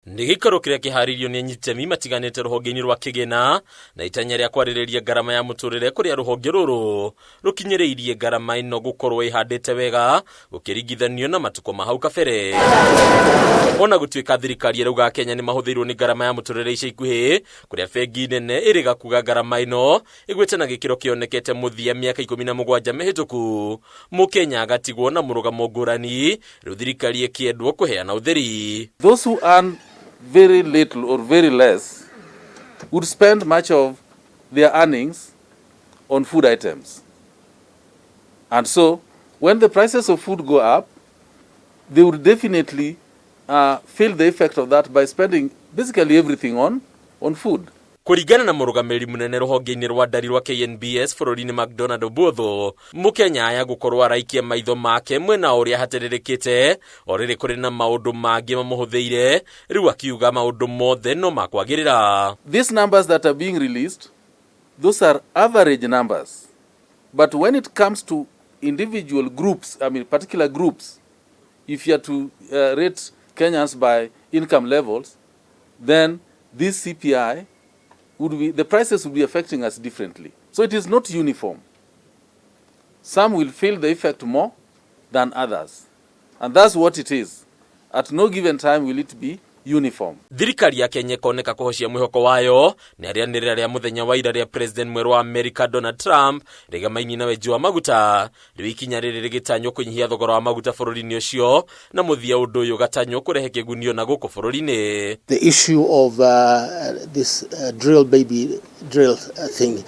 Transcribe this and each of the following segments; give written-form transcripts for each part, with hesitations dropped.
Nĩ gĩikaro kĩrĩa kĩharĩirio nĩ anyitemi matiganĩte rũhonge-inĩ rwa kĩgĩna na itanya rĩa kwarĩrĩria ngarama ya mũtũrĩre, kũrĩa rũhonge rũrũ rũkinyĩrĩirie ngarama ĩno gũkorwo ĩhandĩte wega gũkĩringithanio na matukũ ma hau kabere. Ona gũtuĩka thirikari ĩrauga Kenya nĩ mahũthĩirwo nĩ ngarama ya mũtũrĩre ica ikuhĩ, kũrĩa bengi nene ĩrĩga kuga ngarama ĩno ĩgwĩte na gĩkĩro kĩonekete mũthia mĩaka 17 mĩhĩtũku, mũkenya agatigwo na mũrũgamo ngũrani, rĩu thirikari ĩkĩendwo kũheana ũtheri. Those who earn very little or very less would spend much of their earnings on food items. And so, when the prices of food go up, they would definitely feel the effect of that by spending basically everything on food. Kũringana na mũrũgamĩrĩri mũnene rũhonge-inĩ rwa ndari rwa KNBS bũrũri-inĩ McDonald Obudho, mũkenya aya gũkorwo araikia maitho make mwena ũrĩa hatererĩkĩte o rĩrĩ kũrĩ na maũndũ mangĩ mamũhũthĩire, rĩu akiuga maũndũ mothe no makwagĩrĩra. These numbers that are being released, those are average numbers. But when it comes to individual groups, I mean particular groups, if you are to rate Kenyans by income levels, then this CPI would be, the prices would be affecting us differently. So it is not uniform. Some will feel the effect more than others. And that's what it is. At no given time will it be uniform. Thirikari ya Kenya ĩkoneka kũhocia mwĩhoko wayo nĩ arĩanĩrĩra rĩa mũthenya wa ira rĩa president mwerũ wa America Donald Trump rĩgamainie na wenji wa maguta, rĩu ikinya rĩrĩ rĩgĩtanywo kũnyihia thogora wa maguta bũrũri-inĩ ũcio, na mũthia ũndũ ũyũ ũgatanywo kũrehe kĩgunio na gũkũ bũrũri-inĩ. The issue of this drill baby drill thing,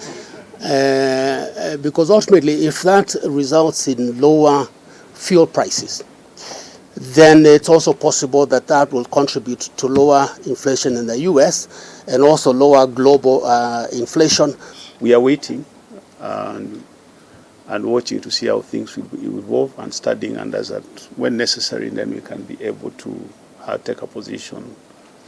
because ultimately if that results in lower fuel prices, then it's also possible that that will contribute to lower inflation in the US and also lower global inflation. We are waiting and watching to see how things will evolve and studying, and as that when necessary, then we can be able to take a position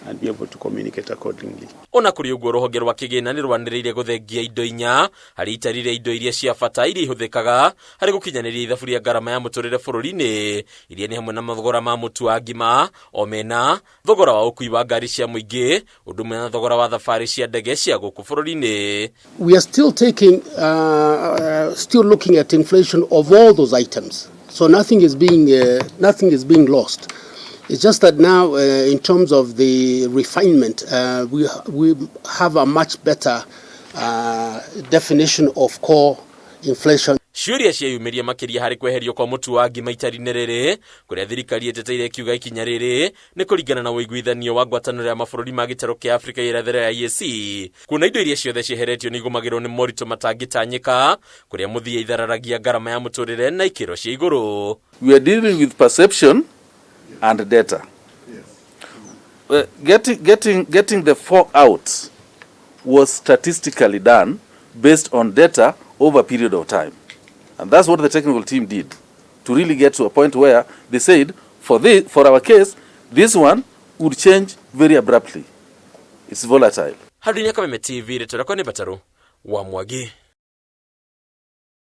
and be able to communicate accordingly. Ona kũrĩ ũguo, rũhonge rwa kĩgĩna nĩ rwanĩrĩire gũthengia indo inya harĩ itari rĩa indo iria cia bata iria ihũthĩkaga harĩ gũkinyanĩria ithabu rĩa ngarama ya mũtũrĩre bũrũri-inĩ, iria nĩ hamwe na mathogora ma mũtu wa ngima, omena, thogora wa ũkui wa ngari cia mũingĩ, ũndũ ũmwe na thogora wa thabarĩ cia ndege cia gũkũ bũrũri-inĩ. We are still taking, still looking at inflation of all those items. So nothing is being lost. It's just that now, in terms of the refinement, we have a much better definition of core inflation. Ciũria cieyumĩria makĩria harĩ kweherio kwa mũtu wa ngima itari-inĩ rĩrĩ, kũrĩa thirikari ĩteteire ĩkiuga ikinya rĩrĩ nĩ kũringana na ũiguithanio wa ngwatanĩro ya mabũrũri ma gĩtarũ kĩa Afrika ya irathĩro ya EAC, kuona indo iria ciothe cieheretio nĩ igũmagĩrwo nĩ moritũ matangĩtanyĩka, kũrĩa mũthia ithararagia ngarama ya mũtũrĩre na ikĩro cia igũrũ. We are dealing with perception and data. Getting the four out was statistically done based on data over a period of time. And that's what the technical team did to really get to a point where they said, for our case, this one would change very abruptly. It's volatile. Handũ-inĩ Kameme TV, rĩtwa rĩakwa nĩ Batarũ wa Mwangi.